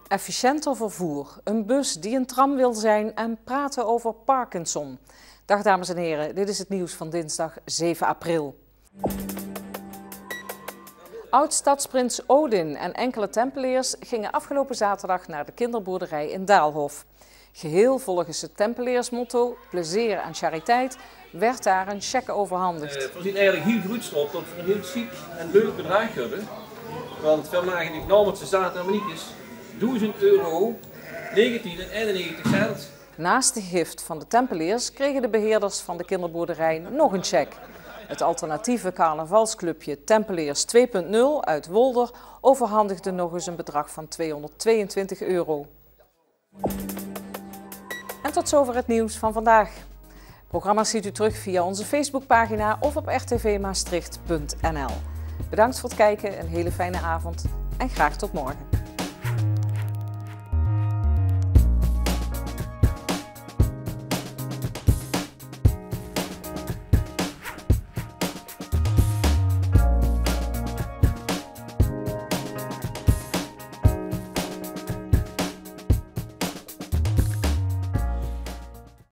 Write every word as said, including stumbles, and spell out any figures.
Efficiënter vervoer, een bus die een tram wil zijn en praten over Parkinson. Dag dames en heren, dit is het nieuws van dinsdag zeven april. Oud-stadsprins Odin en enkele Tempeleers gingen afgelopen zaterdag naar de kinderboerderij in Daalhof. Geheel volgens het Tempeleersmotto: plezier en chariteit werd daar een cheque overhandigd. Eh, veer zien eigelik hiel gruuets op tot veer ein hiel sjiek en leuk bedraag höbbe. Want veer mage dich naomens de Zaate Hermeniekes doezend euro negentien en einennegentig cent. Naast de gift van de Tempeleers kregen de beheerders van de kinderboerderij nog een cheque. Het alternatieve carnavalsclubje Tempeleers twee punt nul uit Wolder overhandigde nog eens een bedrag van tweehonderdtweeëntwintig euro. En tot zover het nieuws van vandaag. Programma's ziet u terug via onze Facebookpagina of op r t v maastricht punt n l. Bedankt voor het kijken, een hele fijne avond en graag tot morgen.